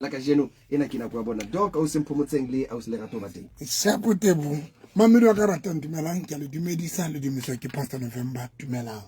La kajeno ena ke nako ya bona. Doc ausi Mphomotseng le ausi Lerato ba teng. Shapo Tebo, mamedi wa ka ratang dumelang, ke a le dumedisa, le dumediswa ke Pastor November, dumelang.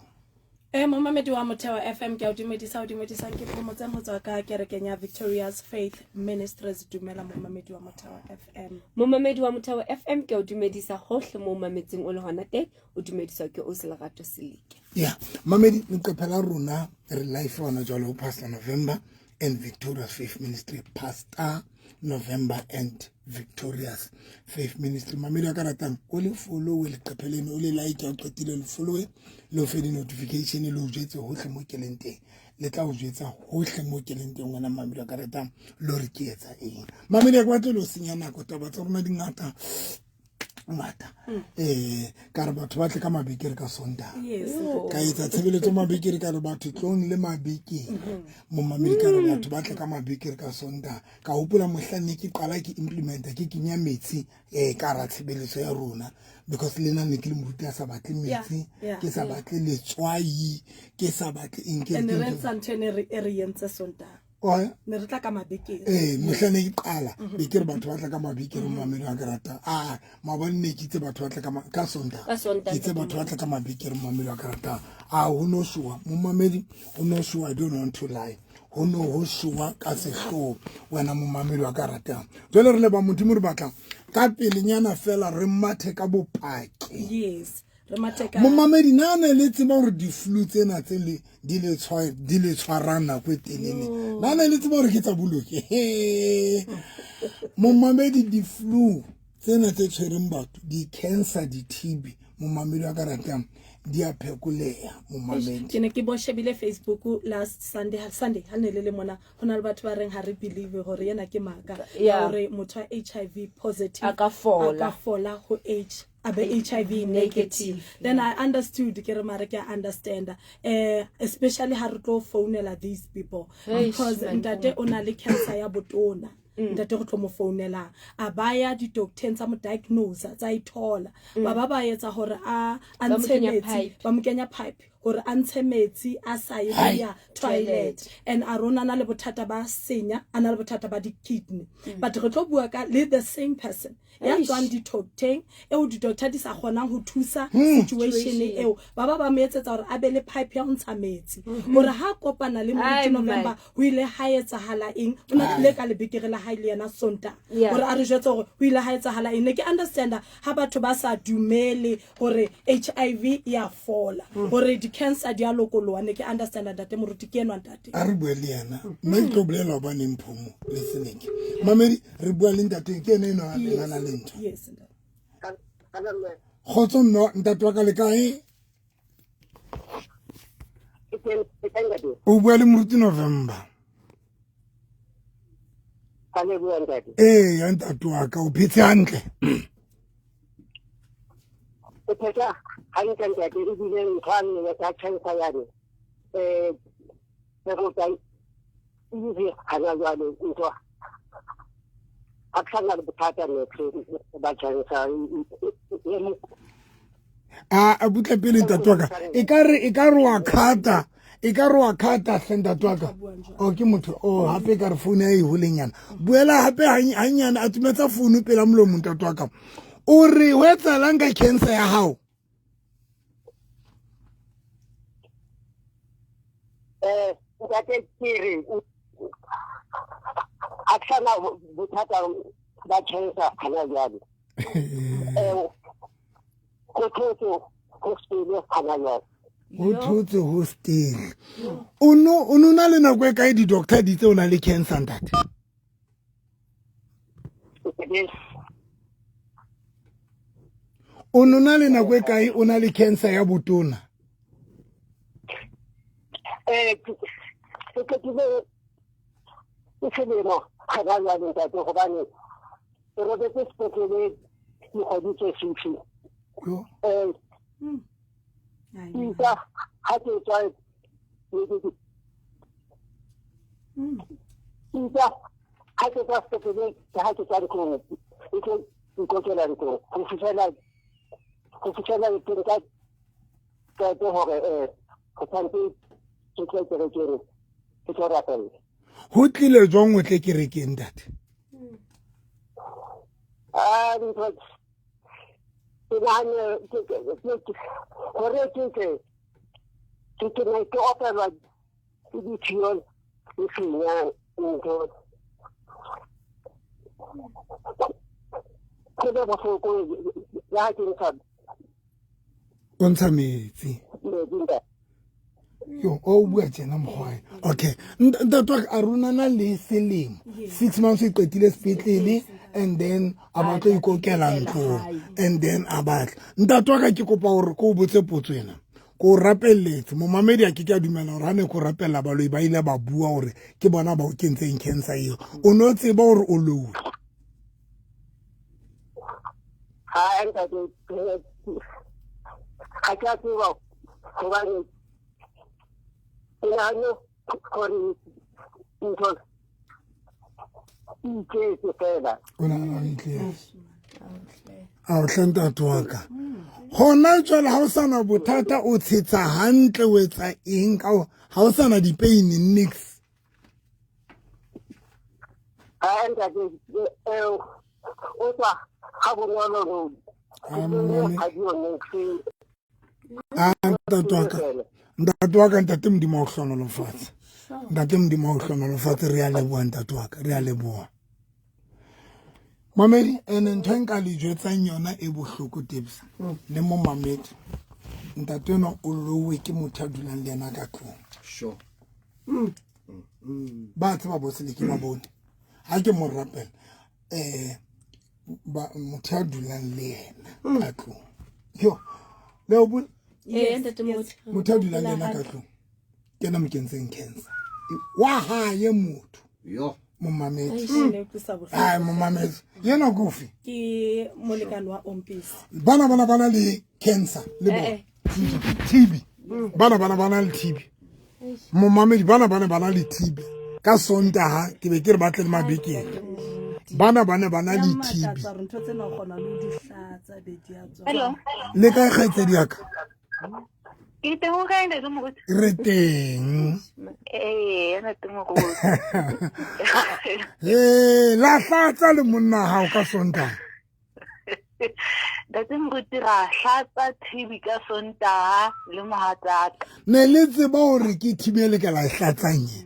E momamedi wa Motheo FM ke a o dumedisa, o dumedisang ke Phomotseng ho tswa ka kerekeng ya Victorious Faith Ministries. Dumela momamedi wa Motheo FM. Momamedi wa Motheo FM ke a o dumedisa hohle mo o mametseng o le hona teng, o dumediswa ke Ausi Lerato Selike. Ya, mamedi leqephe la rona re live hona jwale ho Pastor November and Victorious Faith Ministry, Pastor November and Victorious Faith Ministry. Mamedi a ka ratang o le followe leqephe leno, o le like, o qetile le followe, le o fe di-notification, le o jwetse hohle mo ke leng teng, le tla o jwetsa hohle mo ke leng teng wena mamedi a ka ratang le hore ke etsa eng. Mamedi a ke batle le o senya nako, taba tsa rona di ngata ngata ka re batho ba tle ka mabekere ka Sontaga, ka etsa tshebeletso mabekere, ka re batho tlong le mabekere momamedi, ka re batho ba tle ka mabekere ka Sontaga. Ka hopola mohlang ne ke qala ke implementa, ke kenya metsi ka ra tshebeletso ya rona, because le nna ne ke le moruti a sa batle metsi, ke sa batle letswai, ke sa batle eng, ke re etsa ntho e re entse Sontaga. Ne re tla ka mabekere. Ee, mohla ne ke qala be ke re batho ba tla ka mabekere, momamedi wa ke ratang. A maobane ne ke itse batho ba tla ka Sontaga, ke itse batho ba tla ka mabekere, momamedi wa ke ratang. A ho no showa momamedi, ho no showa, I don't want to lie, ho no ho showa ka sehloho wena momamedi wa ka ratang. Jwale re leba Modimo, re batla ka pelenyana fela re mathe ka bopaki. Yes. Momamedi, na ne le tseba gore di-flu tsena tse le di le tshwarang nako e telele, na ne le tseba gore ke tsa boloke? Momamedi, di-flu tsena tse tshwereng batho, di-cancer, di-TB, momamedi wa ka ratang, di a phekoleha momamedi. Ke ne ke bo shebile Facebook last Sunday, Sunday ha ne le le mona, ho na le batho ba reng ha re believe gore yena ke maka, ya gore motho wa HIV positive a ka fola, a ka fola ho H a be HIV negative. Then I understood, ke re mare ke a understand, especially ha re tlo founela these people, because ntate o na le cancer ya botona. Ntate go tlo mo founelang, a baya di-docteng tsa mo diagnose, tsa ithola, ba ba ba etsa gore a ntshe metsi, ba mo kenya pipe gore a ntshe metsi a sa ye go ya toilet, and a rona na le bothata ba senya, a na le bothata ba di-kidney. But re tlo bua ka le the same person ya tswang di-docteng eo di-doctor di sa kgonang ho thusa situation eo, ba ba ba mo etsetsa gore a be le pipe ya ho ntsha metsi, gore ha kopana le moruti November ho ile ha etsahala eng. O na tlile ka lebekere la hae le yena Sontaga gore a re jwetse gore ho ile ha etsahala eng. Ne ke understanda ha batho ba sa dumele gore HIV ya fola, gore di-cancer di a lokoloha, ne ke understanda. Ntate moruti ke enwa ntate. A re bue le yena, nna ke tlo bolela hobaneng Phomo le Seleke. Mamedi, re bua le ntate, ke ene eno a na le ntho. Kgotso mme, ntate wa ka, le kae? O bua le moruti November. Ee ya ntate wa ka, o phetse hantle? O phetse hantle ntate, ebile ntho ya cancer yane um easy gana jwale, ntho ga ke sana le bothata niks ba cancer. A butle pele ntate wa ka, e ka re wa khata, e ka re wa khata hle ntate wa ka. O ke motho o hape e ka re founu ya e holenyana, buela hape hanyane, a tumetsa founu pela molomo. Ntate wa ka, o re ho etsahalang ka cancer ya hao? Ntate, ke re a ke sana bothata ba cancer gana jwale, go thotse go stele gana jwale. Ho thotse ho stele. O no na le nako e kae di-doctor di tse o na le cancer, ntate? O no na le nako e kae o na le cancer ya botona? Ke qetile ke selemo gana jwale ntate, gobane ke robetse sepetlele dikgwedi tse 6. Isa ga ke tswa, isa ga ke tswa sepetlele, ke ga ke tswa ntlong, e tlo ikokela ntlong go fitlhela ke nka qeto gore go tshwanetse ke tle kerekeng ke tlo rapella. Ho tlile jwang o tle kerekeng ntate? Ah, ntho ke nahane gore ke ke ke ke ne ke opelwa ke ditshiyo le senya ntho ke be bohloko ya ke ntsha O ntsha metsi. Metsi ntate. Yo, o bua tjena mokgwae. Okay. Ntate wa ka, a rona na le selemo. 6 months e qetile sepetlele and then a batla ho ikokela ntlong and then a batla. Ntate wa ka, ke kopa hore ke o botse potso ena. Ko o rapelletse momamedi a ke ke a dumela hore ha ne ko rapella baloi ba ile ba bua hore ke bona ba o kentseng cancer eo. O no tseba hore o louwe? Ha, ntate, ga ke a tseba gobane ke nahane gore ntho e iketse fela. O nahana o itletse. A o hle ntate wa ka, gona jwale ha o sana bothata, o tshetsa hantle, o etsa eng ka ha o sana di-pain nix? Ha, ntate, o tswa ga bonolo. Ah, momame. Ga di yone. A ntate wa ka, ntate wa ka, ntate, Modimo wa o hlonolofatse. Ntate, Modimo wa o hlonolofatse. Re a leboha, ntate wa ka, re a leboha. Mamedi ene ntho e nka le jwetsang yona e bohloko tebsa le mo mamedi, ntate enwa o lowe ke motho a dulang le yena ka tlong. Ba tseba boseleke ba bone ha ke mo rapela motho ya dulang le yena ka tlong yo le o Ee, ntate Moruti. Motho a dulang le yena ka tlong ke ena mo kentseng cancer wa hae motho. Yo. Momamedi. Ne utlwisa bohloko. Ai, momamedi yena kofi. Ke molekane wa Ompisi. Bana le cancer le bona. TB bana le TB, momamedi, bana le TB. Ka Sontaga ke be ke re batle le mabekeng, bana le TB. Makatsa gore ntho tsena o kgona le ho di hlatsa be di a tswa. Hello. Le kae, kgaitsedi yaka? Ke teng, o kae, ntate Moruti? Re teng. Ee, ntate Moruti. Ee, la hlatsa le monna gago ka Sontaga? Ntate Moruti, ra hlatsa TB ka Sontaga le mohatsaka. Ne le tseba gore ke TB e le ka la e hlatsang e?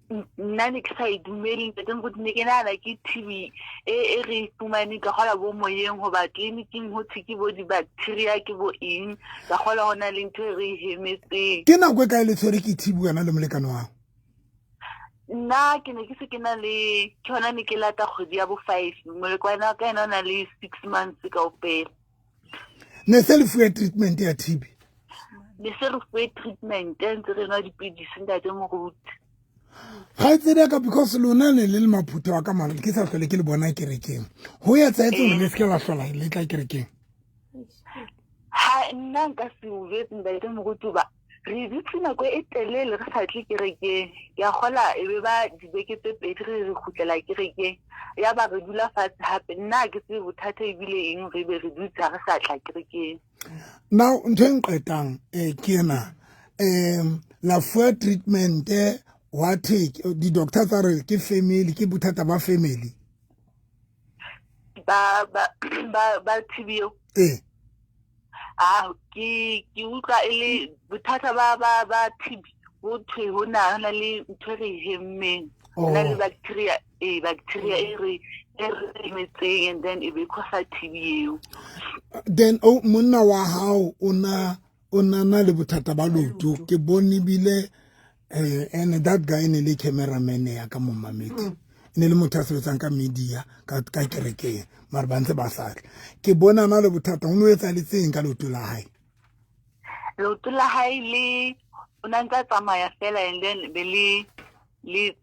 Nna ne ke sa e dumele, ntate Moruti, ne ke nahana ke TB e re e fumaneng ka kgola bo moyeng, hoba tleliniking ho thwe ke bo di-bacteria, ke bo eng, ka kgola ho na le ntho e re e hemetseng. Ke nako e kae le tshwere ke TB wena le molekane wa gago? Nna ke ne ke se ke na le, ke hona ne ke lata kgwedi ya bo 5, molekwane wa ka ena o na le 6 months kaofela. Ne se le fuwe treatment ya TB? Ne se re fuwe treatment, ntse re nwa dipidisi, ntate Moruti. Kgaitsedi ya ka, because lona ne le le maphutho wa ka mare ke sa tlhole ke le bona kerekeng, go etsahetse gore le seke la hlola le tla kerekeng? Ha nna nka se o jwetse, ntate Moruti, ba re dutse nako e telele re sa tle kerekeng, ke a kgola e be ba dibeke tse 2 re kgutlela kerekeng, ya ba re dula fatshe hape. Nna ha ke tsebe bothata ebile eng re be re dutse ha re sa tla kerekeng. Now ntho e nqetang ke ena, la fuwa treatment wa take, di-doctor tsa re ke family, ke bothata ba family? Ba TB eo? Ee. Ah, ke utlwa e le bothata ba TB, ho thwe ho na le ntho e re e hemmeng, ho na le bacteria, bacteria e re hemetseng and then e be cause TB eo. Then o monna wa hao o na le bothata ba loto, ke bone bile and that guy ne le cameraman ya ka, momamedi, e ne le motho a sebetsang ka media ka kerekeng, mare ba ntse ba sa tle. Ke bona na le bothata, o ne o etsahaletseng ka leoto la hae? Leoto la hae le o na ntse a tsamaya fela and then be le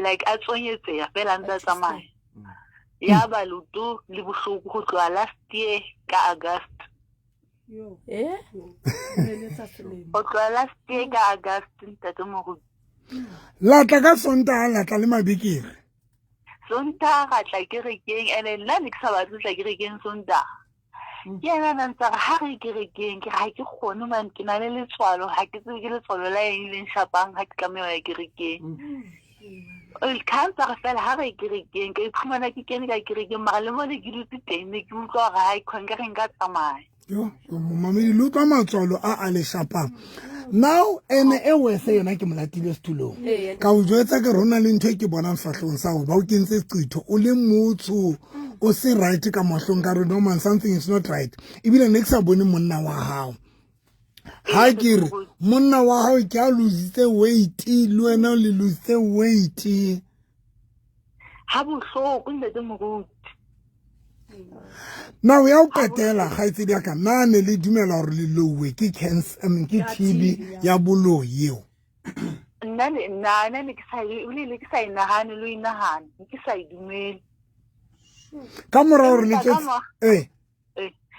like a tsonyetseya fela a ntse a tsamaya, ya ba leoto le bohloko go tloha last year ka August. Yo. Eh? Eletsa selemo. Go tloha last year ka August, ntate Moruti. La tla ka Sontaga, la tla le mabekere? Sontaga ra tla kerekeng, and nna ne ke sa batle ho tla kerekeng Sontaga. Ke ena na ntse re ha re kerekeng, ke re ha ke kgone man, ke na le letswalo, ha ke tsebe ke letswalo la eng le nshapang ha ke tlameha ho ya kerekeng. Khantsara fela ha re kerekeng ka iphumana ke kene ka kerekeng mara le mo ne ke dutse teng ne ke utlwa gore hai khong ka re nka tsamaya. Yo, momamedi le utlwa matswalo a a le shapang. Now ene e wese yona ke molatile setulong. Ka o jwetsa ke rona le ntho e ke bonang fahlong sa go ba o kentse seqitho o le motsho o se right ka mahlong ka re no man something is not right. Ebile ne ke sa bone monna wa hao. Ha ke re monna wa hao ke a lositse weight le wena o le lositse weight. Ha bohloko ntate moruti. Now ya o qetela kgaitsedi ya ka na ne le dumela gore le louwe ke cancer I mean ke TB ya boloi eo. Nna ne nna ne ke sa ebile le ke sa e nahane lo inahane ke sa e dumele. Ka mora gore le tswe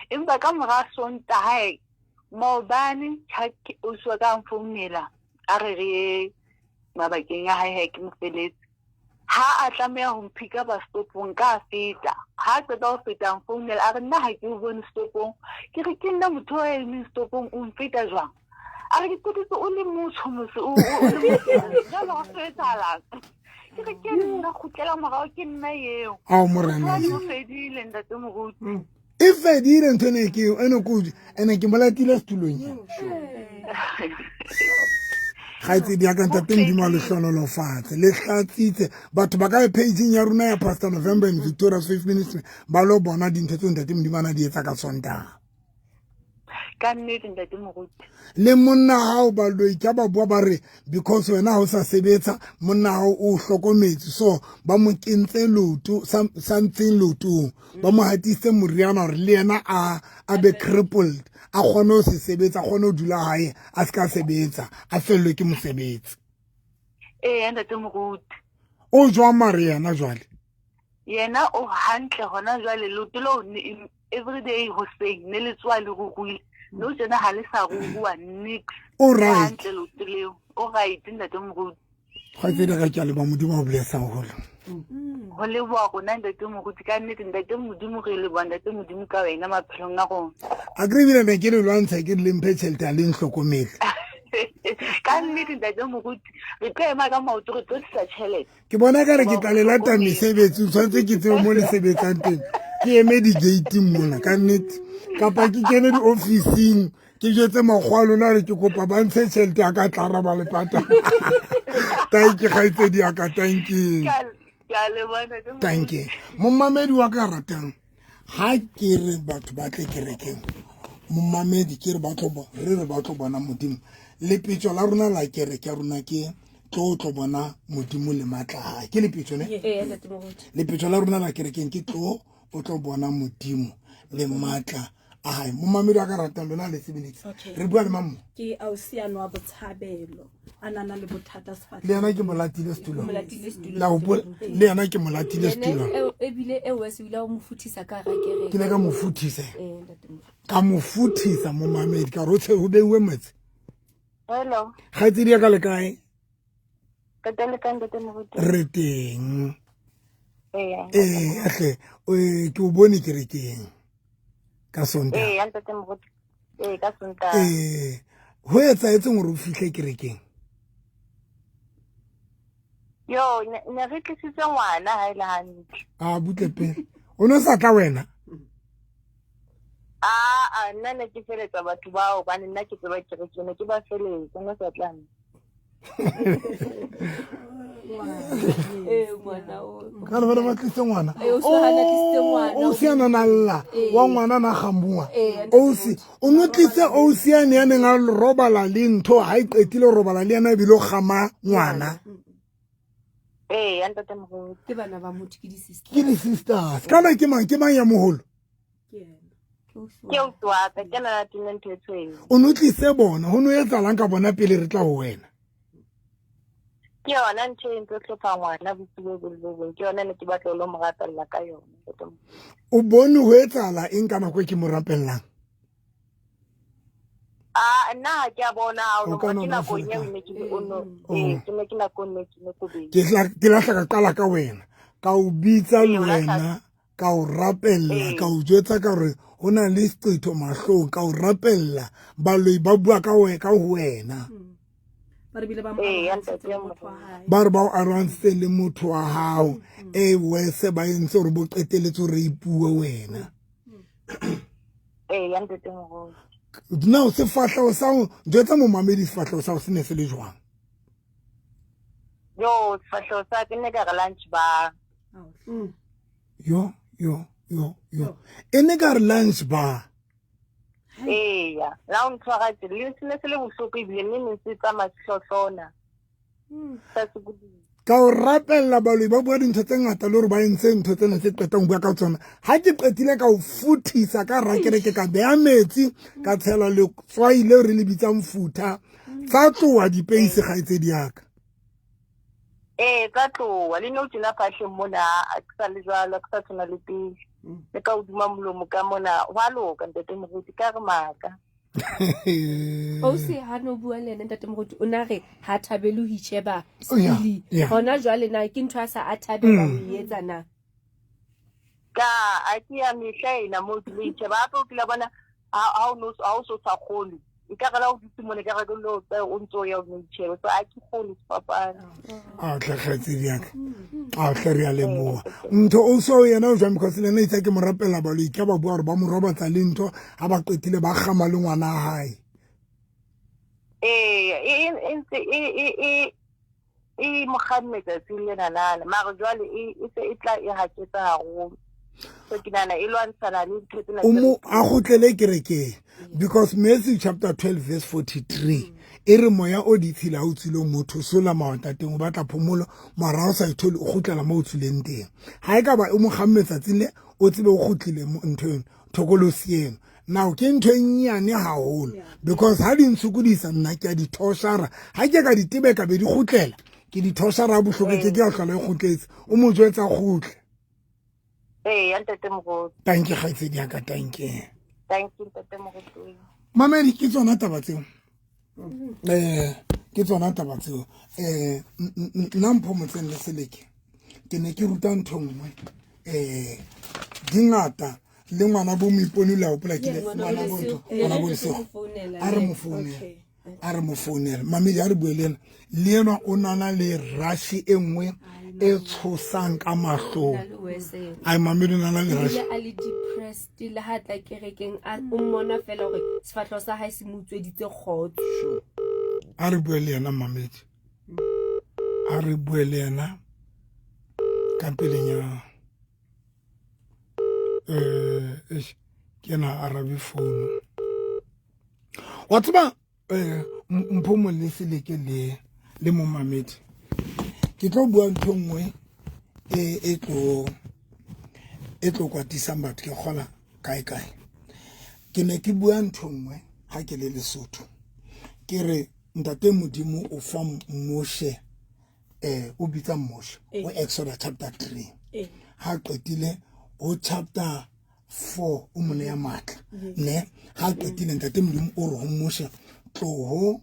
Empa ka mora Sontaha maobane ke o swa ka mfounela a re re ye mabakeng a hae ke mo feletse. Ha a tlameha ho mphika ba stopong ka feta. Ha qeta ho feta mfounela a re nna ha ke o bone stopong. Ke re ke nna motho o emeng stopong o mfeta jwang? A re ke qetetse o le motsho mose o le motsho. Jwale ho etsahalang? Ke re ke nna kgutlela morao ke nna eo. Ao morena. O fedile ntate moruti. E fedile ntho ene ke ene ko ene ke molatile setulong ya. Kgaitsedi ya ka ntate Modimo a le hlonolofatse le hlatsitse batho ba ka ye pageng ya rona ya Pastor November and Victorious Faith Ministry ba lo bona dintho tseo ntate Modimo a na di etsa ka Sontaha. Ka nnete ntate moruti. Le monna hao baloi ka ba bua ba re because wena ha o sa sebetsa monna hao o hlokometse so ba mo kentse loto something lotong ba mo hatise moriana gore le yena a be crippled a kgone ho se sebetsa a kgone ho dula hae a se ka sebetsa a fellwe ke mosebetsi. Ee ntate moruti. O jwang mare yena jwale? Yena o hantle hona jwale leoto leo everyday hoseng ne le tsoa le ruruile no tjena ha le sa rurua nix. O right. Hantle leoto leo. O right ntate moruti. Kgaitsedi ka ke a leboha Modimo a o blessa haholo. Ho leboha rona ntate moruti ka nnete ntate Modimo re leboha ntate Modimo ka wena maphelong a rona. A kere ebile ne ke le lwantsha ke le mphe tjhelete a le ntlhokomele. Ka nnete ntate moruti re tlo ema ka maoto re tlo tlisa tjhelete. Ke bona ka re ke tla le lata mesebetsi o tshwanetse ke tsebe mo le sebetsang teng. Ke eme di-gate-ing mona ka nnete kapa ke kene di-officing ke jwetse makgowa a lona re ke kopa ba ntshe tjhelete ya ka tla araba le patala. Thank you kgaitsedi ya ka, thank you. Thank you. Momamedi wa ka ratang ha ke re batho ba tle kerekeng momamedi ke re ba tlo re re ba tlo bona Modimo lepetso la rona la kereke ya rona ke tlo tlo bona Modimo le matla a hae. Ke lepetso ne? Lepetso la rona la kerekeng ke tlo o tlo bona Modimo le matla a hae. Momamedi wa ka ratang lona le sebeletse. Re bua le mang mo? Ke ausiano wa Botshabelo a nana le bothata sefahlehong. Le yena ke molatile setulong. La hopola le yena ke molatile setulong. Ebile e wese o ile wa mo futhisa ka hara kereke. Ke ile ka mo futhisa. Ka mo futhisa momamedi ka re ho beuwe motse. Hello. Kgaitsedi ya ka le kae? Re teng le kae ntate moruti? Re teng. Ee, ahle, ke o bone kerekeng ka Sontaha. Ee, ntate moruti. Ee, ka Sontaha. Ee, ho etsahetseng hore o fihle kerekeng? Yo, ne re tlisitse ngwana ha e le hantle. A butle pele. O ne o sa tla wena? Aa, nna ne ke feletsa batho bao hobane nna ke tseba kereke ne ke ba feletsa ne sa tla nna. Kana bana ba tlise ngwana. O si ana na lla wa ngwana na gambua. O si o no tlise o si ane ya neng a robala le ntho ha e qetile ho robala le yena ebile o gama ngwana. Ee, ntate moruti. Ke bana ba motho ke di-sisters. Ke di-sisters. Kana ke mang ke mang ya moholo? Ke ausi wa ka, ke na tene ntho e tshweu. O no tlise bona, ho no etsahalang ka bona pele re tla ho wena? Ke yona ntho e ntse hlopha ngwana bosiu bo bong le bo bong. Ke yona ne ke batla ho lo mo rapella ka yona. O bone ho etsahala eng ka nako e ke mo rapellang? Ah, nna ha ke a bona ha o no ke nakong eo ne ke o no ee ke ne ke nakong ne ke ne ko Ke ke lahla ka qala ka wena ka o bitsa le wena ka o rapella ka o jwetsa ka hore ho na le seqetho mahlong ka o rapella baloi ba bua ka ka ho wena. Ba re bile ba mo Ee, ya arohantshitse ntate le ya motho wa hae. Ba re ba o arohantshitse le motho wa hao, e wese ba entse hore bo qeteletse hore ipuwe wena. Ee, ya ntate moruti. Now sefahleho sa ho jwetsa momamedi, sefahleho sa ho se ne se le jwang? Yo, sefahleho sa ke ne ka re lunch bar. Yo yo yo yo, e ne ka re lunch bar. Eya, la o ntshwara tje, le se ne se le bohloko ebile mme ne se tsamaya se hlohlona. Sa sokodisa. Ka o rapella, baloi ba bua dintho tse ngata le hore ba entse ntho tsena tse qetang ho bua ka tsona. Ha ke qetile ka o futhisa ka rakereke, ka beha metsi, ka tshela letswai leo re le bitsang futha, tsa tloha dipeisi, kgaitsedi yaka. Ee, tsa tloha le nou tjena phahleng mona, a ke sa le jwalo, a ke sa tshwana le pele. Le ka hodima molomo ka mona, hwa loka ntate moruti, ka re maka. Ausi ha no bua le ena ntate moruti, o na re ha thabele ho itjheba Oh, yeah, sepili. yeah. Hona jwale na ke ntho a sa a thabela ho e etsa na? Ka a ke ya mehla ena moo ke lo itjheba, hape o kila bona ha o no ha o so sa kgolwe, ekare la o dutse mona, ekare ke lo tsaya o ntso ya o no itjhebe, so a ke kgolwe sefapano. A tle kgaitsedi yaka, a tle, re a leboha. Ntho o so yena o jwang? Because le ena itse ke mo rapella, baloi ka ba bua hore ba mo robatsa le ntho, ha ba qetile ba kgama le ngwana wa hae. Ee, e ntse e mo kgamme tsatsing lena nana, mara jwale e se e tla e haketsa haholo, so ke nahana e lwantshana le ntho tsena. O mo a kgutlele kerekeng, because Matthew chapter 12 verse 43 e re moya o ditshila ha o tswile motho sola mawatateng o batla phomolo, mara ha o sa ithole o kgutlela mo o tswileng teng. Ha e ka ba o mo kgamme tsatsing le, o tsebe o kgutlile mo ntho eno thokolosi eno. Now ke ntho e nnyane haholo, because ha di ntshokodisa nna ke a di thoshara, ha ke ka di tebeka be di kgutlela, ke di thoshara ha bohloko, ke ke ya hlola e kgutletse. O mo jwetsa kgutle. Ee, ya ntate moruti. Tanke kgaitsedi ya ka, tanke. Thank you, ntate moruti. Mamedi, ke tsona taba tseo, ke tsona taba tseo. Nna Mpho Motseng le Seleke, ke ne ke ruta ntho nngwe, dingata le ngwana bo Moipone le a hopola ke le ngwana bo ntho, ngwana bo Lesego. A re mo founele, a re mo founele. Mamedi, a re bue le ena, le enwa o nana le rush e nngwe e tshosang ka mahlong. Ai mamedi, o nana le rush. Ebile a le depressed, le ha tla kerekeng a o mmona fela hore sefahleho sa hae se mo utsweditse kgotso. A re bue le yena, mamedi, a re bue le yena ka pelenyana. Eish, ke ena arabe founu wa tseba. Mpho le Seleke le momamedi, ke tlo bua ntho nngwe e tlo kwatisang batho, ke kgola kae kae. Ke ne ke bua ntho nngwe ha ke le Lesotho, ke re ntate Modimo o fa Moshe, o bitsa Moshe o Exodus chapter 3, ha qetile ho chapter 4 o mo neya matla ne. Ha qetile, ntate Modimo o re ho Moshe, tloho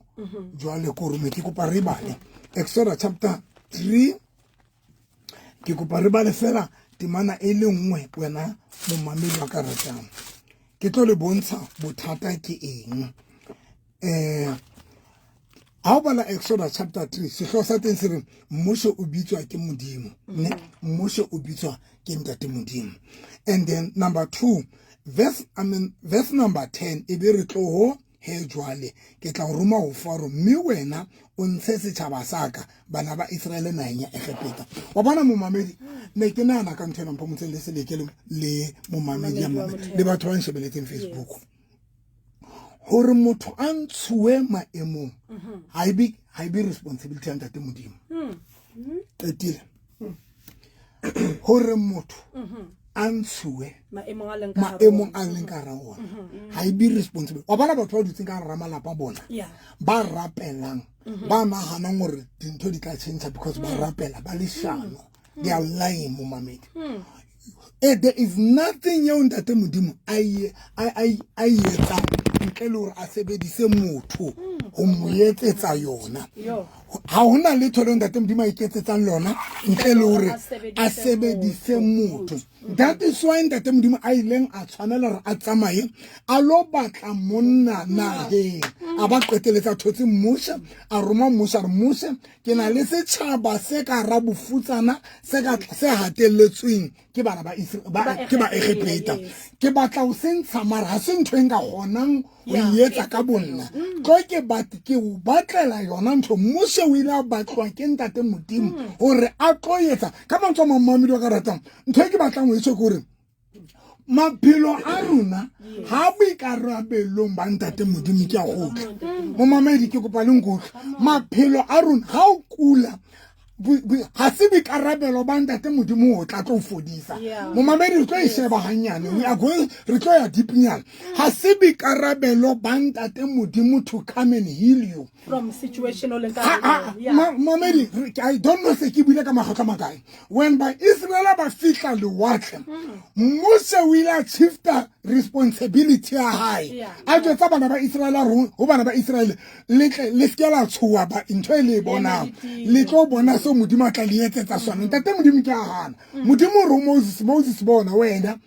jwale ko rome. Ke kopa re bale Exodus chapter 3, ke kopa re bale fela temana e le nngwe. Wena momamedi wa ka ratang, ke tlo le bontsha bothata ke eng. Ha o bala Exodus chapter 3, sehlooho sa teng se re Moshe o bitswa ke Modimo ne, Moshe o bitswa ke ntate Modimo. And then number 2 verse, I mean verse number 10, e be re tloho he jwale ke tla o roma ho Faro, mme wena o ntshe setjhaba sa ka, bana ba Israele, naheng ya Egepeta. Wa bona momamedi, ne ke nahana ka ntho ena, Mpho Motseng le Seleke le momamedi ya mamedi le batho ba nshebeletseng Facebook, hore motho a ntshuwe maemong ha e be responsibility ya ntate Modimo. Qetile hore motho a ntshuwe maemong a leng ka hare maemong a leng ka hara ona ha e be responsible. Wa bona batho ba dutseng ka hara malapa a bona, ba rapelang, ba nahanang hore dintho di tla change because ba rapela, ba leshano, they are lying, momamedi. There is nothing eo ntate Modimo a e etsang ntle le hore a sebedise motho ho mo etsetsa yona. Yo. Ha hona letho leo ntate Modimo a iketsetsang lona ntle le hore a sebedise motho. That is why ntate Modimo a ileng a tshwanela hore a tsamaye a lo batla monna naheng. A ba qetelletsa thotse Moshe, a roma Moshe a re Moshe ke na le setjhaba se ka hara bofutsana se ka se hatelletsweng ke bana ba ke ba Egepeta. Ke batla ho se ntsha mara ha se ntho e nka kgonang ho e etsa ka bonna. Tlo ke bat ke o batlela yona ntho. Moshe o ile a batlwa ke ntate Modimo hore a tlo etsa ka mantswe a mang mamedi wa ka ratang. Ntho e ke batlang ho e tjho ke hore maphelo a rona ha boikarabelong ba ntate Modimo ke a gotla. Momamedi ke kopa le nkutlwe. Maphelo a rona ha o kula ha se boikarabelo ba ntate Modimo o tla tlo fodisa. Momamedi re tlo e sheba hanyane. We are going re tlo ya deep nyana. Ha se boikarabelo ba ntate Modimo to come and heal you. From situation o leng ka Momamedi I don't know se ke buile ka makgetlo a makae. When ba Israel ba fihla lewatle, Moshe o ile a shifta responsibility ya hae. A jwetsa bana ba Israel a re ho bana ba Israel le tle le seke la tshoha ba ntho e le e bonang. Le tlo bona seo Modimo a tla le etsetsa sona. Ntate Modimo ke a hana. Modimo o re ho Moses, Moses bona wena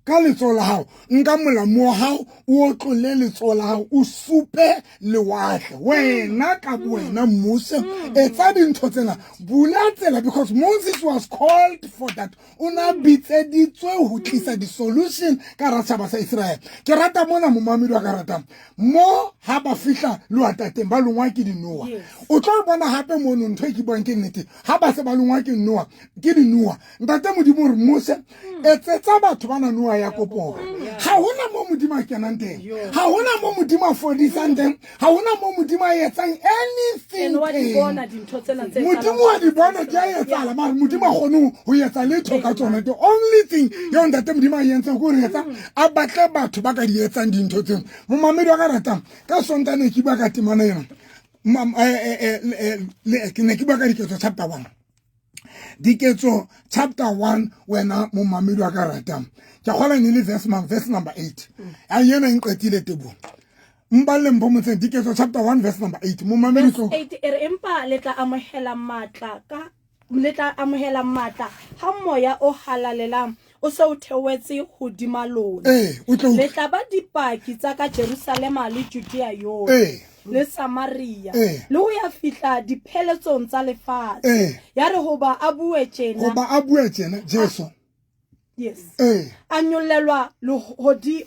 ka letsoho la hao nka molamu wa hao o otlole letsoho la hao o supe lewatle wena ka wena Mose etsa dintho tsena bula tsela because Moses was called for that o na bitseditswe ho tlisa di-solution ka hara setjhaba sa Israel. Ke rata mona momamedi wa ka ratang mo ha ba fihla lewatateng ba longwa ke dinoha. O tlo bona hape mono ntho e ke buang ke nnete ha ba se ba longwa ke noha ke dinoha ntate Modimo o re Mose etsetsa batho bana noha ya koporo. Ha hona mo Modimo a kenang teng, ha hona mo Modimo a fodisang teng, ha hona mo Modimo a etsang anything teng. Modimo wa di bona di a etsahala mara Modimo a kgone ho etsa letho ka tsona. The only thing eo ntate Modimo a entseng ke hore etsa a batle batho ba ka di etsang dintho tseo. Momamedi wa ka ratang ka Sontaha ne ke bua ka temana ena. Ke ne ke bua ka Diketso chapter 1. Diketso chapter 1 wena momamedi wa ka ratang ke kgola ne le verse verse number 8 a yena e nqetile tebo mballe mpho motseng Diketso chapter 1 verse number 8 momamedi tlo 8 e re empa le tla amohela matla ka le tla amohela matla ha moya o halalelang o se o theohetse hodima lona. Le tla ba dipaki tsa ka Jerusalema le Judea yohle le Samaria le ho ya fihla dipheletsong tsa lefatshe. Ya re hoba a bue tjena, hoba a bue tjena Jesu yes a nyollelwa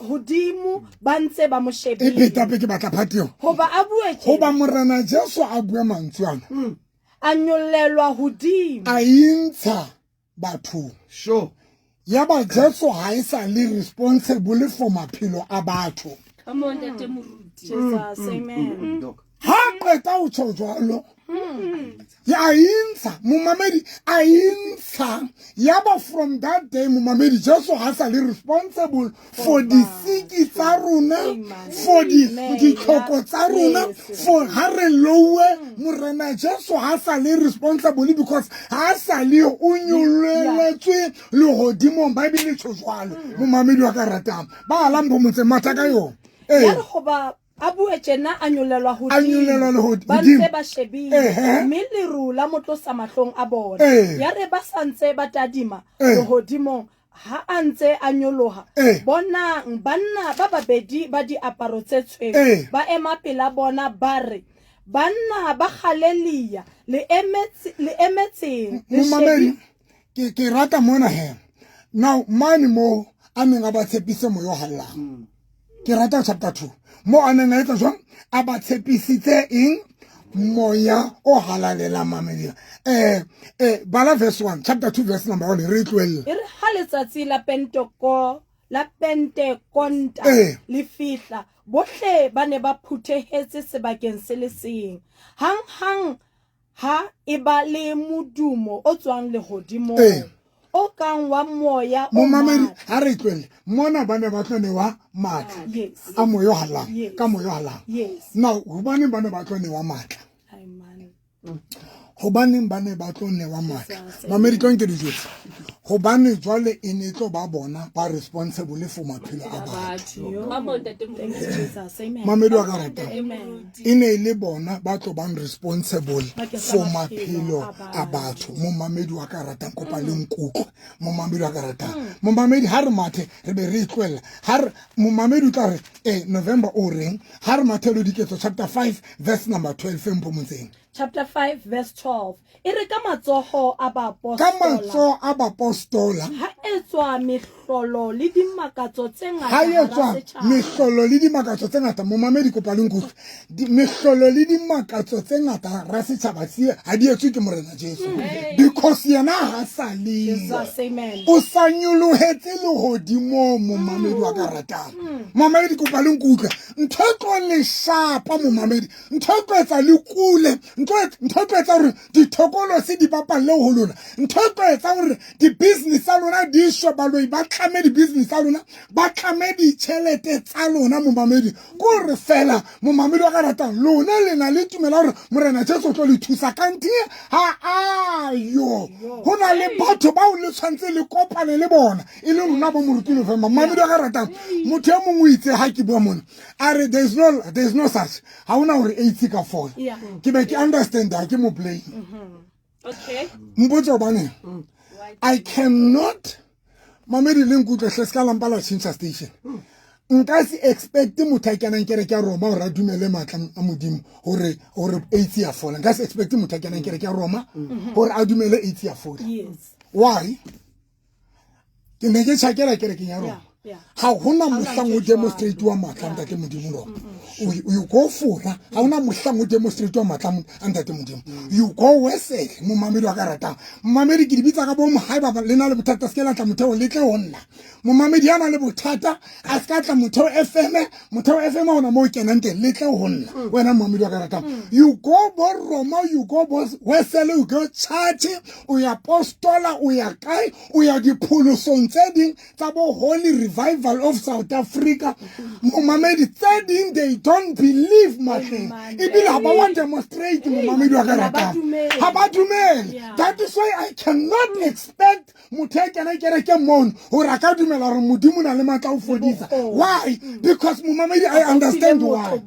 hodimo ba ntse ba mo shebile. E pheta pe ke batla part eo. Hoba a bue tjena, hoba Morena Jesu a bue mantswe ana, a nyollelwa hodimo, a intsha bathong. Sure. Yaba Jesu ha e sa le responsible for maphelo a batho. Come on, Ntate Moruti. Jesus, amen. Doc. Ha qeta ho tjho jwalo, ya intsha momamedi a intsha. Yaba from that day momamedi Jesu ha sa le responsible for disiki tsa rona, for ditlhoko tsa rona, for ha re lowe Morena Jesu ha sa le responsible because ha sa le o nyolleletswe lehodimong. Bible e tjho jwalo momamedi wa ka ratang ba alang bo motseng matha ka yona. Ya re hoba a bue tjena a nyollelwa A nyollelwa hodimo ba hodimo. ntse ba shebile mme leru la mo tlosa mahlong a bona. Ya re ba sa ntse ba tadima lehodimong ha a ntse a nyoloha, bonang, banna ba babedi ba diaparo tse tshweu ba ema pela bona, ba re, Banna ba Galelia, le emetseng? Le Momamedi, ke rata mona he. Now mane mo a neng a ba tshepise moya o hallang. Ke rata chapter 2 mo a neng a etsa jwang, a ba tshepisitse eng? Moya o halalelang mamedi. Bala verse 1, chapter 2 verse number 1 re tlohelle. E re ha letsatsi la Penteko la Pentekonta le fihla, bohle ba ne ba phuthehetse sebakeng se le seng. Hang-hang ha eba le modumo o tswang lehodimong o kang wa moya o Momamedi matla. ha re tlohelle mona ba ne ba tlo newa matla a moya o halalelang, ka moya o halalelang. Now hobaneng ba ne ba tlo newa matla? Hobaneng ba ne ba tlo newa matla? Mamedi tlo nke dijotse. Hobane jwale e ne tlo ba bona ba responsible for maphelo a batho. Mamedi wa ka ratang, e ne e le bona ba tlo bang responsible for maphelo a batho. Momamedi wa ka ratang, kopa le nkutlwe. Momamedi wa ka ratang, momamedi, ha re mathe re be re e tlohella. Ha re momamedi o tla re November o reng? Ha re mathelo Diketso chapter 5 verse number 12 mpho motseng. Chapter 5 verse 12 e re ka matsoho a baapostola, ka matsoho a baapostola ha etswa mehlolo le dimakatso tse ngata, ha etswa mehlolo le dimakatso tse ngata. Momamedi, kopa le nkutlwe. Mehlolo le dimakatso tse ngata ra setšhaba se ha di etswe ke Morena Jesu, because yena ha sa le o sa nyolohetse lehodimong. Momamedi wa ka ratang, momamedi, kopa le nkutlwe. Ntho e tlo le shapa, momamedi, ntho e tlo etsa le kule, ntho e tlo etsa gore dithokolosi di bapalle ho lona, ntho e tlo etsa gore di-business tsa lona di shwe, baloi ba tlame di-business tsa lona, ba tlame ditšhelete tsa lona. Momamedi, ko re fela, momamedi wa ka ratang, lona le na le tumela gore Morena Jesu o tlo le thusa, kante ha ayo. Go na le batho bao le tshwanetse le kopane le bona, e le lona bo moruti November. Momamedi wa ka ratang, motho e mongwe o itse ha ke bua mona, a re there is no such, ha ona gore AIDS ka fola. Ke be ke understand, ha ke mo blame. Mpotse hobane I cannot, mamedi, le nkutlwe hle, se ka lampa la tšhentšha station. Nka se expect motho a kenang kereke ya Roma gore a dumele maatla a Modimo gore AIDS ya fola. Nka se expect motho a kenang kereke ya Roma gore a dumele AIDS ya fola. Why? Ke ne ke tšhakela kerekeng ya Roma, ga gona mohlang o demonstrate wa maatla a Ntate Modimo. Roma you go Fora, ga gona mohlang o demonstrate wa maatla a Ntate Modimo. You go Wesele. Momamedi wa ka ratang, momamedi, ke di bitsa ka bomo. Ga ba le na le bothata, se ke latla Motheo, le tle go nna. Momamedi ya na le bothata a se ka tla Motheo FM. Motheo FM ona mo o kenang teng, le tle go nna. Wena momamedi wa ka ratang, you go bo Roma, you go bo Wesele, you go church, o ya postola, o ya kae, o ya dipholosong tse ding tsa bo Holy Revival of South Africa. Momamedi, tse ding they don't believe matleng, ebile ga ba wa demonstrate. Momamedi wa ka ratang, ga ba dumele. That is why I cannot expect motho ya kena kereke mono gore a ka dumela gore Modimo na le maatla o fodisa. Why? Because, momamedi, I understand why.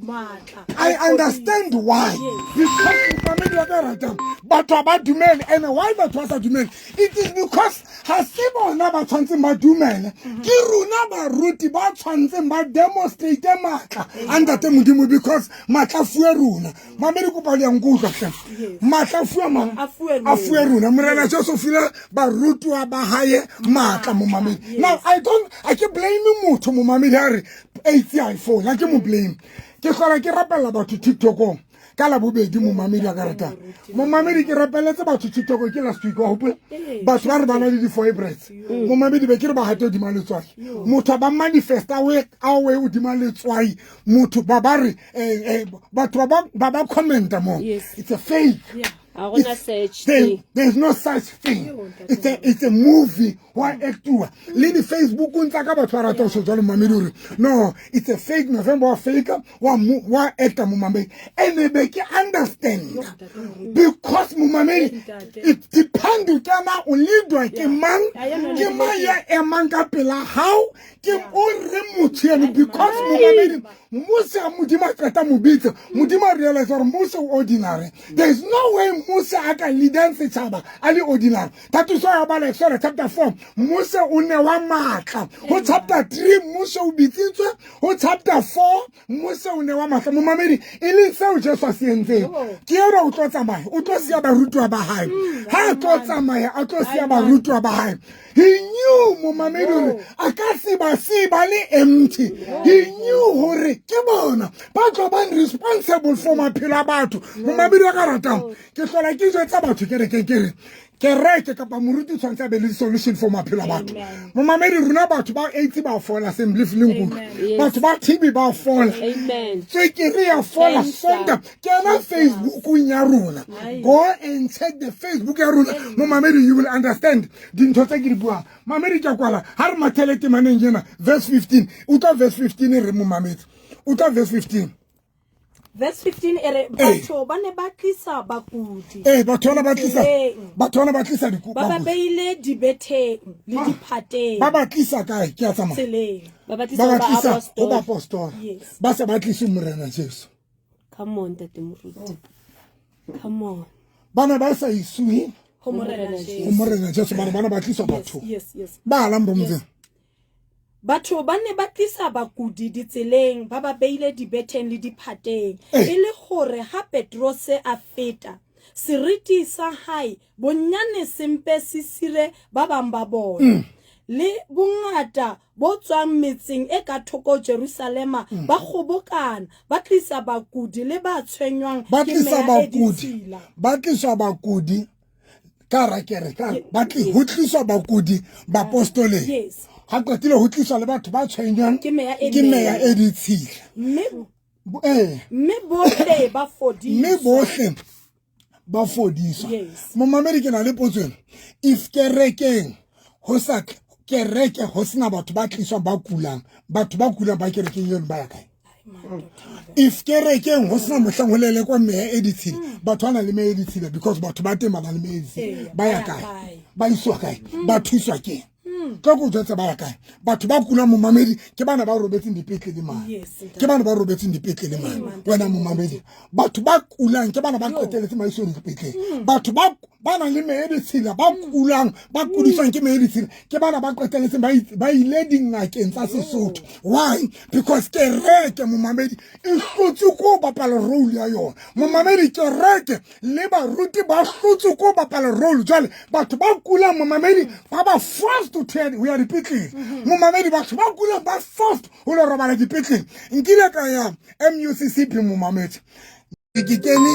I understand why, because, momamedi wa ka ratang, batho ga ba dumele. And why batho ba sa dumele? It is because ga se bona ba tshwanetseng ba dumele, ke rona baruti ba tshwanetseng ba demonstrate maatla a Ntate Modimo, because maatla a fuwe rona. Mamedi, kopa le yang kutlwa hle, maatla a fuwe mang? A fuwe rona. Morena Jesu file barutiwa ba hae maatla, momamedi. Now I don't, a ke blame motho, momamedi, a re AIDS a e fola, ke mo blame. Ke hlola ke rapella batho TikTokong ka la bobedi. Momamedi a ka ratang, momamedi, ke rapeletse batho TikTok ke last week, wa hopola? Batho ba re ba na le di-fibroids. Momamedi, be ke re ba gate hodima letswai, motho a ba manifesta a we hodima letswai. Motho ba ba re batho ba commenta mo, it's a fake. There's no such thing. It's a movie wa actiwa le di-Facebookong tsa ka. Batho ba rata go jalo, momamedi, gore no, it's a fake, November wa fake, wa actor, momamedi. And be ke understand because, momamedi, it depend ke na o leadwa ke mang, ke mang ya emang ka pela hao, ke o re motho eno. Because, momamedi, Mose a Modimo a qeta mo bitsa, Modimo a realize gore Mose o ordinary. There is no way Mose a ka leadang setšhaba a le ordinary. That is why ba like sorry, chapter 4 Mose o ne wa maatla, go chapter 3 Mose o bitsitswe, go chapter 4 Mose o ne wa maatla. Momamedi, e leng seo Jesu a se entseng ke ere o tlo tsamaya, o tlo sia barutiwa ba hae. Ha a tlo tsamaya, a tlo sia barutiwa ba hae, he knew, momamedi, gore a ka se ba se ba le empty. He knew gore ke bona ba tlo bang responsible for maphelo a batho. Momamedi wa ka ratang, ke hlola ke jwetsa batho kerekeng, ke re kereke kapa moruti tshwanetse a be le solution for maphelo a batho. Momamedi, rona batho ba AIDS ba fola, assembly le nkutlwa, batho ba TB ba fola, tswekere ya fola. Sonta kena Facebookong ya rona, go and check the Facebook ya rona, momamedi, you will understand dintho tse ke di buang. Mamedi, ke kwala, ha re mathele temaneng ena, verse 15. Utlwa verse 15 e re, momamedi, utlwa verse 15. Verse 15 e re batho ba ne ba tlisa bakudi. Ee, batho bana ba tlisa Tseleng. batho bana ba tlisa Ba ba beile dibetheng le diphateng. Ba ba tlisa kae? Ke a tsamaya. Tseleng. Ba ba Ba tlisa ba ho tlisa ho baapostola. baapostola. Yes. Ba sa ba tlise Morena Jesu. Come on, Ntate Moruti. Come on. Ba ne ba sa isiwe Ho Morena ho Jesu. Morena Jesu, ba ne ba tliswa bathong. Yes. Ba alang bomotseng. Batho ba ne ba tlisa bakudi ditseleng, ba ba beile dibetheng le diphateng, Eh. e le hore ha Petrose a feta, seriti sa hae bonyane se mpe se sire ba bang ba bona. Le bongata bo tswang metseng e ka thoko Jerusalema ba kgobokana, ba tlisa bakudi le ba tshwenywang Ba ke tlisa meya e bakudi. ditshila. Ba tliswa bakudi ka hara kereke. Ba ho tliswa bakudi baapostoleng. Yes. Ha qetile ho tliswa le batho ba tshwenywang Ke meya e ke meya mebe. e ditshila. Mme mme bohle ba fodiswa. Mme bohle ba fodiswa. Yes. Momamedi, ke na le potso ena. If kerekeng ho sa kereke ho sena batho ba tliswang ba kulang, batho ba kulang ba kerekeng eno ba ya kae? If kerekeng ho sena mohlang ho lelekwa meya e ditshila, batho ba nang le meya e ditshila, because batho ba teng ba nang le meya e ditshila, Ee, ba ya ba ya kae? kae? Ba iswa kae? Ba thuswa keng? Tlo ko jwetsa ba ya kae? Batho ba kulang momamedi ke bana ba robetseng dipetlele mane. Yes, ntate. Ke bana ba robetseng dipetlele mane. Wena momamedi, batho ba kulang ke bana ba qeteletse ba iswa dipetlele. Batho ba nang le meya e ditshila, ba kulang, ba kudiswang ke meya e ditshila, ke bana ba qeteletseng ba ile dingakeng tsa Sesotho. Why? Because kereke momamedi e hlotse ko bapala role ya yona. Momamedi, kereke le baruti ba hlotse ko bapala role. Jwale batho ba kulang momamedi ba ba forced to ho ya dipetlele. Momamedi, batho ba kulang ba forced ho lo robala dipetlele. Nkile ka ya MUCCP momamedi. Ke kene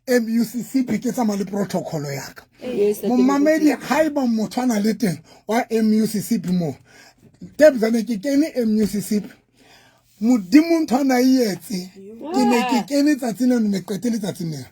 MUCCP ke tsamaya le protocol ya ka. Yes, Ntate Momamedi, haeba motho a na le teng wa MUCCP moo, Tebzane ke kene MUCCP. Modimo ntho a na e etse. Ke ne ke kene tsatsing leno, ne qete letsatsing leno.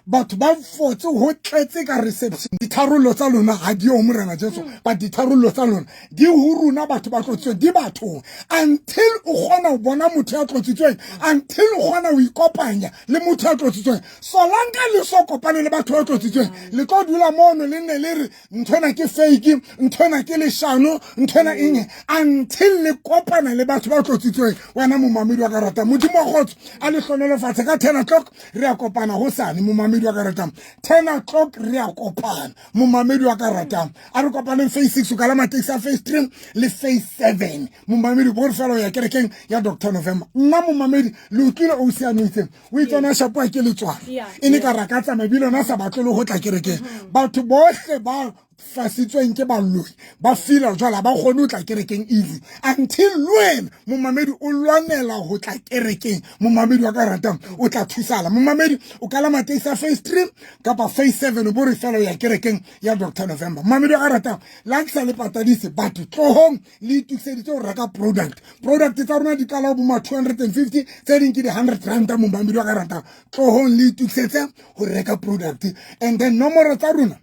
Batho ba fotse ho tletse ka reception. Ditharollo tsa lona ha di yo Morena Jesu, but ditharollo tsa lona di ho rona batho ba tlotsitsweng, di bathong. Until o kgona ho bona motho ya tlotsitsweng, until o kgona ho ikopanya le motho ya tlotsitsweng. Solanka le so kopane le batho ba tlotsitsweng, le tlo dula mono le nne le re nthwena ke fake, nthwena ke leshano, nthwena eng, until le kopana le batho ba tlotsitsweng. Wena momamedi wa ka ratang, Modimo wa kgotso a le hlohonolofatse. Ka 10 o'clock re a kopana hosane, momamedi wa ka ratang. 10 o'clock re a kopana, momamedi wa ka ratang. A re kopaneng phase 6, o kalama taxi ya phase 3 le phase 7. Momamedi, bo re fela ho ya kerekeng ya Doctor November. Nna momamedi, le utlwile o siame o itseng, o itse ona shapoa ke letswalo. E ne ka ra ka tsamaya, ebile ona sa batle le ho tla kerekeng. Batho bohle ba fasitsweng ke baloi ba feel jwale ha ba kgone ho tla kerekeng easy until le wena momamedi o lwanela ho tla kerekeng. Momamedi wa ka ratang, o tla thusala. Momamedi, o kalama taxi ya phase 3 kapa phase 7, o bo re fela ho ya kerekeng ya Doctor November. Momamedi wa ka ratang, la ke sa le patadise, batho tlohong le itokiseditse ho reka product. Product tsa rona di qala ho bo ma 250, tse ding ke di 100 rand. Momamedi wa ka ratang, tlohong le itokisetse ho reka product. And then nomoro tsa rona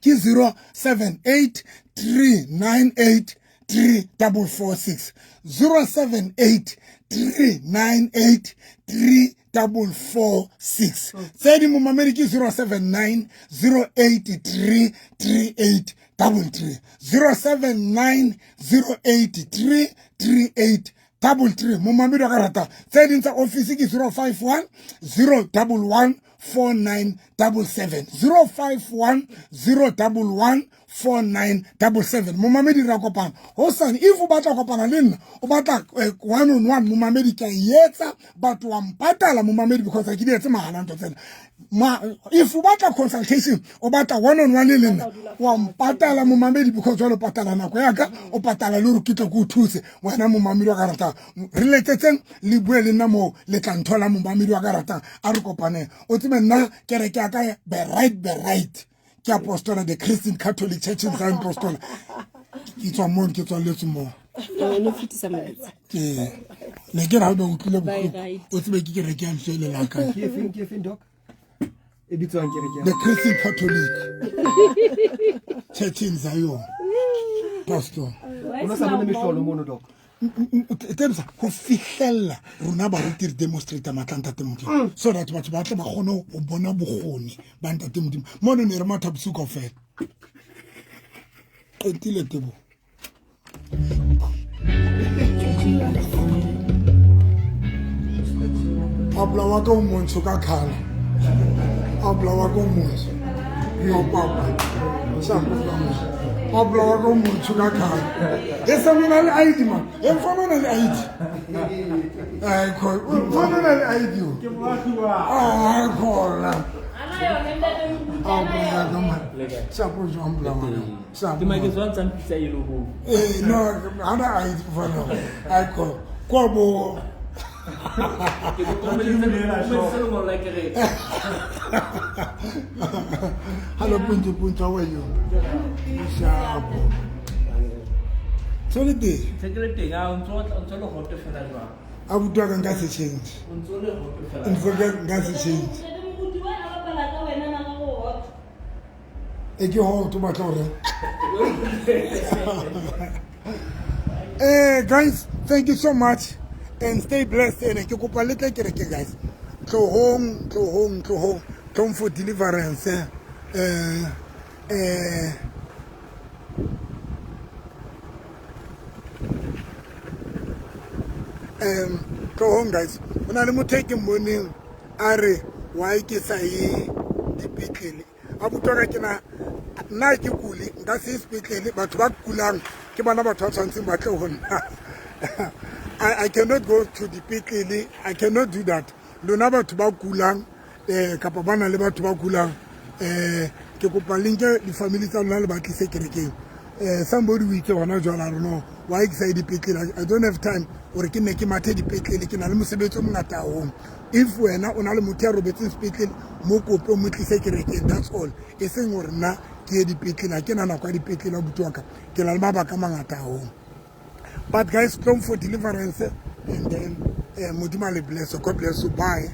ke 078 398 3446, 078 398 3446. Tse ding momamedi ke 079 083 3833, 079 083 3833. Momamedi wa ka ratang, tse ding tsa office ke 051 011 4977, 051 011 4977. Momamedi, ra kopana hosane. If o batla kopana le nna, o batla one on one, momamedi, ke a e etsa, batho wa mpatala momamedi, because ha ke di etse mahala ntho tsena. If o batla consultation, o batla one on one le nna, wa mpatala momamedi, because jwale o patala nako ya ka, o patala le hore ke tle ke o thuse. Wena momamedi wa ka ratang, re letsetseng le bue le nna moo, le tla nthola. Momamedi wa ka ratang, a re kopaneng. O tsebe nna kereke ya ka be right, be right, ke apostola, the Christian Catholic Church in Zion Apostola. Ke tswa moo, ke tswalletswe moo. O no fetisa molaetsa. Ke ne ke re ha o be utlwile Bye, bohloko, right. o tsebe ke kereke ya ntho e le la ka. Ke efeng, ke efeng, Doc? E bitswang kereke ya The Christian Catholic Church in Zion, Pastor. O no sa bone mehlolo mono, Doc? Tebisa ho fihlella rona baruti re demonstrate matla ntate Modimo so that batho ba tle ba kgone ho bona bokgoni ba ntate Modimo. Mono ne re matha bosiu kaofela. Qetile Tebo. Abla wa ka o montsho ka khala. Abla wa ka o montsho. O papa. Abla wa ka o montsho ka khala. E sa mona le ID man. E mfana na le ID. Ai ko. Mfana na le ID. Ke moagi wa. Ah khona. Abla wa ka man. Sa po jwang bla wa ka. Sa. Ke make tswa ntsang pitsa e lobo. Eh no, hana ID mfana. Ai ko. Kwa bo. Ke go lengolo la kereke. Hello, Puntu Puntu, how are you? Sharp. So le teng. Se ke le teng a o ntso o ntso le hote fela jwang. Abuti wa ka nka se change. O ntso le hote fela. Ntso ka nka se change. E ke hot o batla hore. Guys, thank you so much and stay blessed. And ke kopa le tle kereke guys. Tlohong, tlohong, tlohong. Tlohong for deliverance. Tlohong guys. Ho na le motho e ke mmoneng a re why ke sa ye dipetlele. Abuti wa ka ke na nna ke kule nka se ye sepetlele. Batho ba kulang ke bona batho ba tshwanetseng ba tle ho nna. I cannot go to dipetlele. I cannot do that. Lona batho ba kulang kapa ba na le batho ba kulang ke kopa le nke di-family tsa lona le ba tlise kerekeng. Somebody o itse hona jwale, I don't know why ke sa ye dipetlele. I don't have time hore ke nne ke mathe dipetlele. Ke na le mosebetsi o mongata haholo. If wena o na le motho ya robetseng sepetlele, mo kope o mo tlise kerekeng, that's all. E seng hore nna ke ye dipetlele. Ha ke na nako ya dipetlele abuti wa ka. Ke na le mabaka a mangata haholo. But guys, come for deliverance and then Modimo a le bless. God bless you. Bye.